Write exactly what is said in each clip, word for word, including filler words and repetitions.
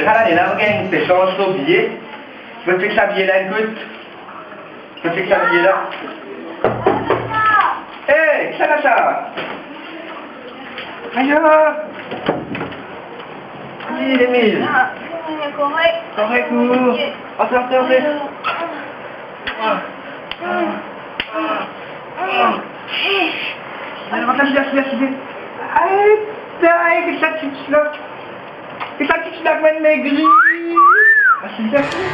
Ala, la, mo gagn enn pe sans lor biye. Mo fix sa biye la, ekout. Mo fix sa biye la. Hey, kisannla sa? Ayo! Hey, Emile. Ah, korek. Korek, ou? Antre, antre, antre. Ah. Ah. Ala, antre, antre, antre. Ay, ay, ki sa ti la? Ki sa ti la, kouma enn megri? Asiz, asiz.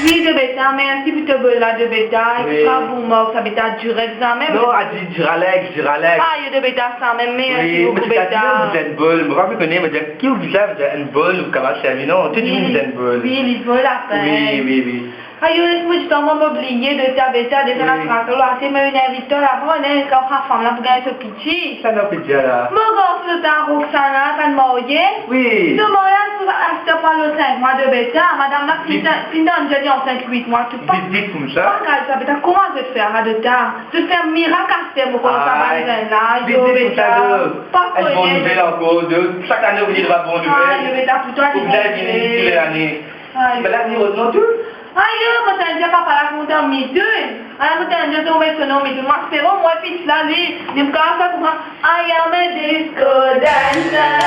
Wi, de beta, mersi pou to bol la, de beta. Wi. Ki pa bon mark sa, beta, Durex sa mem. Non, a di Duralex, Duralex. Ayo, de beta sa mem, mersi boukou, beta. Wi, me ti kapav dir enn bol, mo pa kone, mo dir, ki ou bizin, mo dir, enn bol ou kapav servi, non? Tou dimoun bizin enn bol. Wi, li bol apel. Wi, wi, wi. Ayo, les mo ditan, mo bliye de ta, beta, deza la tras lor lase, me inn invit twa la, bon, ena enn ka fam la pou gagn so piti. Kisannla ou pe dir la? Mo garson, ta Roxana, sa marye. Wi. So maryaz pou aster pou al sink mwa, de beta. Madam la finn, finn tann dir li ansint wit mwa, tou pa. Vit, vit koumsa? Pa kaz sa, beta, kouma zot fer sa, de ta? Zot fer mirak aster, mo konn sa, ay, bann zenn la, vit, yo, vit beta. Koumsa, de. Pa kone. Enn bon nouvel ankor, de. Sak lane ou vini avek bon nouvel. Ay, yo, beta, pou twa, ou bizin vini tou lane. Ay. Be la, ni rod non tou? Ayo, mo tann dir papa la kontan mitoun. Ala, mo tann dir to met so nom mitoun. Mo espere omwin fis la, li, li pou kapav fer kouma, "I am a disco dancer."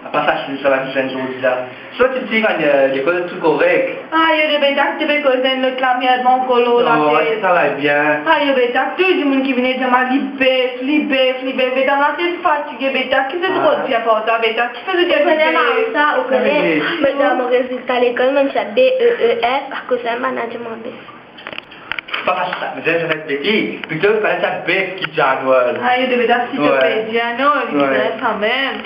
Apa sa, si sa va, nou finn sorti la. So, ti, ti, kan, eh, lekol, tou korek? Ayo, de beta, to pe koz enn lot lamerd ankor lor latet. Non, sa va bien. Ayo, beta, tou dimoun ki vini dir mwa, li bef, li bef, li bef. Beta, mo latet fatige, beta. Ki zot rod dir par sa, beta? Ou kone, Marisa, ou kone, wi, mo dan mo rezilta lekol, mo ti a B E E F, akoz sa, bann la dir mwa bef. Pa sa, me zame ti bef, pito fale ti a bef ki Januar. Ayo, de beta, si to pe dir, non, li bizin sa mem.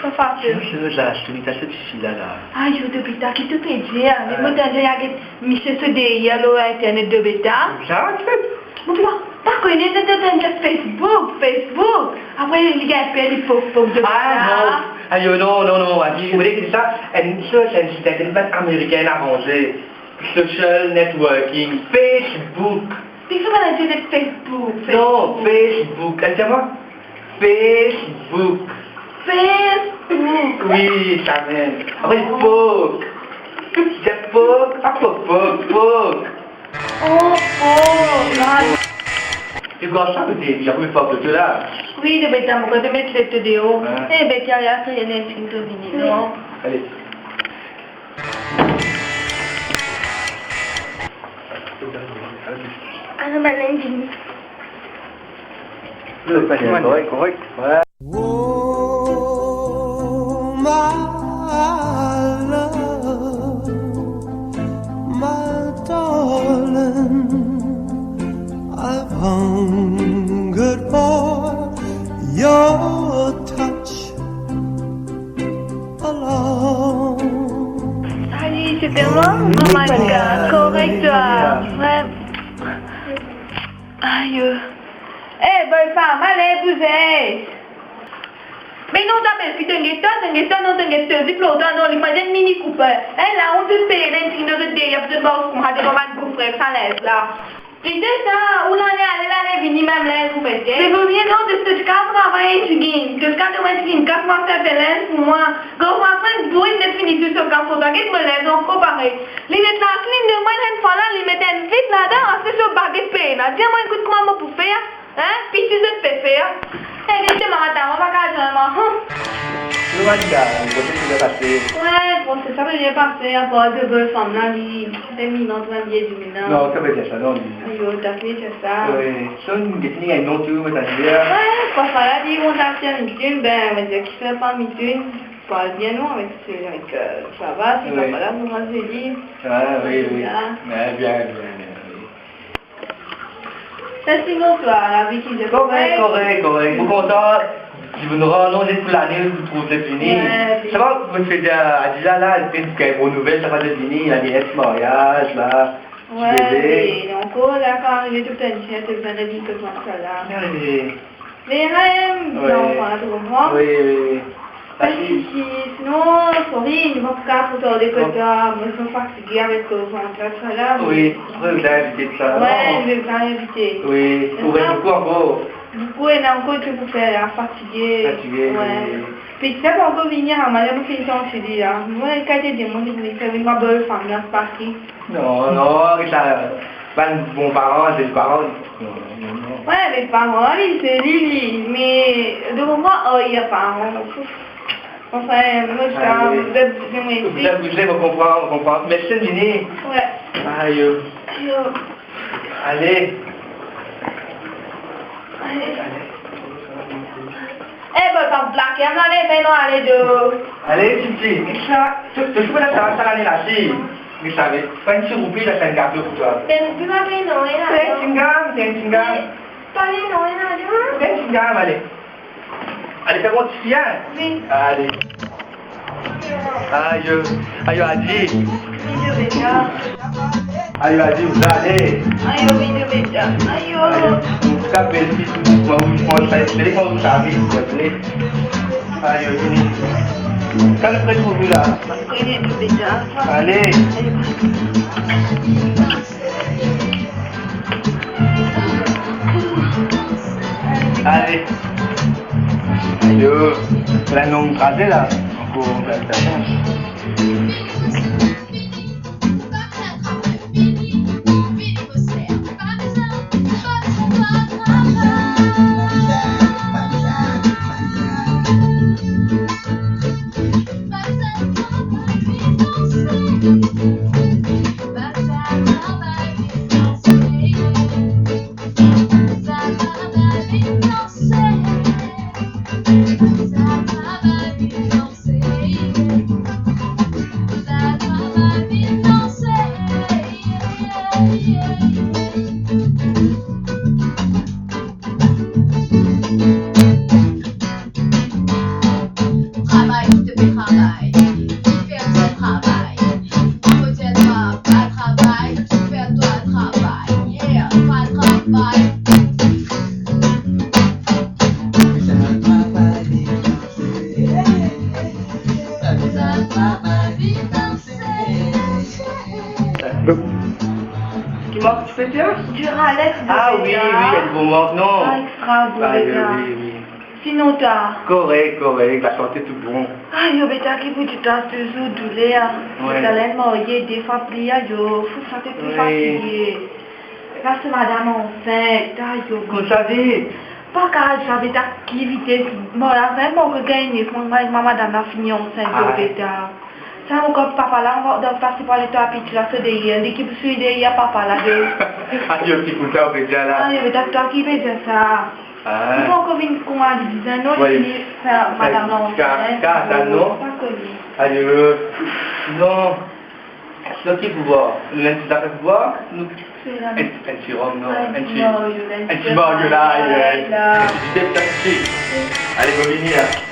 Pa fasil. Sinon, sinon, sa, sinon, sa, se ti la, la. Ayo, de beta, ki to pe dir? Me mo tann dir, ena get misie so deryer lor internet, de beta. Sa, ti pe Mo pa, pa kone, to, to, to, to, Facebook, Facebook. Apre, li gagn per, li pok, pok, de beta. Ah, non. Ayo, non, non, non, avi, ou vle dir sa, enn, sa, se enn sit internet amerikin avanse. Social networking, Facebook. Ti finn dir Facebook, Facebook. Non, Facebook. Atann, dir mwa. Facebook. Facebook. Wi, sa mem. Apre, pok. Se pok, pa pok, pok, pok. Oh, oh, la. E kouma sa, kote, li apel pa kote la? Wi, de beta, mo kote met leto deor. Ah. E beta, la, se ena enn finn to vini, non? Ale. Ala, bann la vini. Non, pa bien, korek, korek. Voilà. Oh, my love, my darling, I've hungered for your touch alone. Salut, c'était moi, oh my God. Korek, twa? Ouais. Ayo. Eh, boy fam, ale bouze. Me non, ta bel fi, to inn get twa, to inn get twa, non, to inn get twa, zip lor twa, non, li pa enn Mini Cooper. Eh, la, ou pe peye enn tign lor zot deryer, pou zot bar kouma devan bann boufrek sa linz la. Pite sa, ou lane ale, lane vini, mem linz ou mete. Me vomie non, to, to ti kav travay enn tign, to ti kav donn mwa enn tign, kas mwa serten linz pou mwa. Kan mwa finn bout, net fini tou so kas, to get mo linz ankor parey. Li net la, si li donn mwa enn fwa la, li met enn vit ladan, aster so baget pena. Dir mwa, ekout, kouma mo pou fer? Hein? Piti zot pe fer. Eh, get mama, ta, mo pa kapav zwenn mwa, hein? Kouma li la, ou panse ki li pase? Ouais, bon, se sa pe bien pase, apar de boy fam la, li, se minn antrenn bien dimoun la. Non, sa pe dir sa, non, li. Ayo, ta pe dir sa. Oui. So, get li enn non tou, mo ta dir. Ouais, parfwa la, li, mo ta dir mitoun, ben, mo dir ki sa pa mitoun, parl bien, non, avek, avek, euh, sa va, si papa la, mo va dir li. Ah, oui, oui. Bien, bien, bien, bien, oui. E sinon twa, lavi ki dir? Korek, korek, korek. Mo kontan, dimoun rann nou net pou lane, nou trouv zot vini. Ouais, sa va, mo ti dir Adila la, li finn gagn bon nouvel, sa va zot vini, li ena maryaz la, ti bebe. Ouais, ankor la, kan arive tou enn tign, to bizin vinn kot mwa sa la. Ah, oui. Me, hein, zanfan la, to konpran? Oui, oui, oui. Pa de sousi, sinon, sorry, nou pa pou kapav pou tarde kot twa, mo, mo fatige avek, euh, vant la, tousala, me... Oui, apre, ou ena invite tousala, non? Ouais, nou ena invite. Oui, ou ena boukou ankor? Boukou, ena ankor ki pou fer la, fatige. Fatige, oui, oui. Piti la pankor vini, ah, mwa, mo finn santi li la. Mo, kalite dimoun li pou vinn fer vinn mwa bel fam la, pa ki. Non, non, aret sa, bann bon paran, zel paran. Non, non, non. Wi, zel paran, li, se li, li. Me, donk, mwa, oh, li a paran. Anfin, mo, sa, ale. Zot, zot, zot, mo konpran, mo konpran. Mersi, Nini. Wi. Ayo. Ayo. Ale. Ale. Eh, bon, pa blak, ale, ale, ale, do. Ale, Titi, sa, to, to, to, sa, sa, ale la, si. Mo sav, pran enn ti roupi la, sa enn gato pou twa. Enn roupi, pa pey non, e la. Pran enn tingam, pran enn tingam. Pa pey non, e la, do. Pran enn tingam, ale. Ale, fer mwa ti, hein? Wi. Ale. Ayo, ayo, Adi. Ayo, Adi, ou ale? Ayo, ayo. Ayo. Ka bel ti, mwa, mwa, sa, se li, mwa, sa, wi, se vre. Ayo, vini. Kan nou retrouv la? Ale. Ayo. Ale. Yo, la nou kraze la. Ankor, ankor. Travay, ki to pe travay, ki fer to travay. Ankote twa pa travay, ki fer twa travay. Yeah, pa travay. Ki mark ti pe dir? Duralex, ah wi, wi, enn bon mark, non? Ah, extra bon, ah, wi, wi, wi. Sinon, twa? Korek, korek, lasante tou bon. Ayo, beta, ki pou dir twa, touzour douler, ah. Wi. Mo ti al marye de fwa pli, ayo, fou, sante pli fatige. Wi. Parski madam ansint, ayo. Kouma sa, vit? Pa kapav sav, beta, ki vites. Bon, la, vremem, mo gagn, mo, mo, mo madam la fini ansint, ah, beta. Sa, mo krwar papa la, mo, donk, pase par letan, piti la, so deryer, li ki pou swinn deryer papa la, de. Ayo, ki pou sa, ou pe dir la? Ayo, beta, twa ki pe dir sa? Ah. Li pankor vinn kouma li bizin, non, wi, li fini fer madam la ansint. Ka, ka, sa, non? Pa kone. Ayo, non. Donk, ki pou bwar? Nou enn ti zafer pou bwar? Nou, enn, enn ti rom, non? Enn ti, enn ti maryola, ayo, enn ti dipep, sa, ti. Ale, mo vini, la.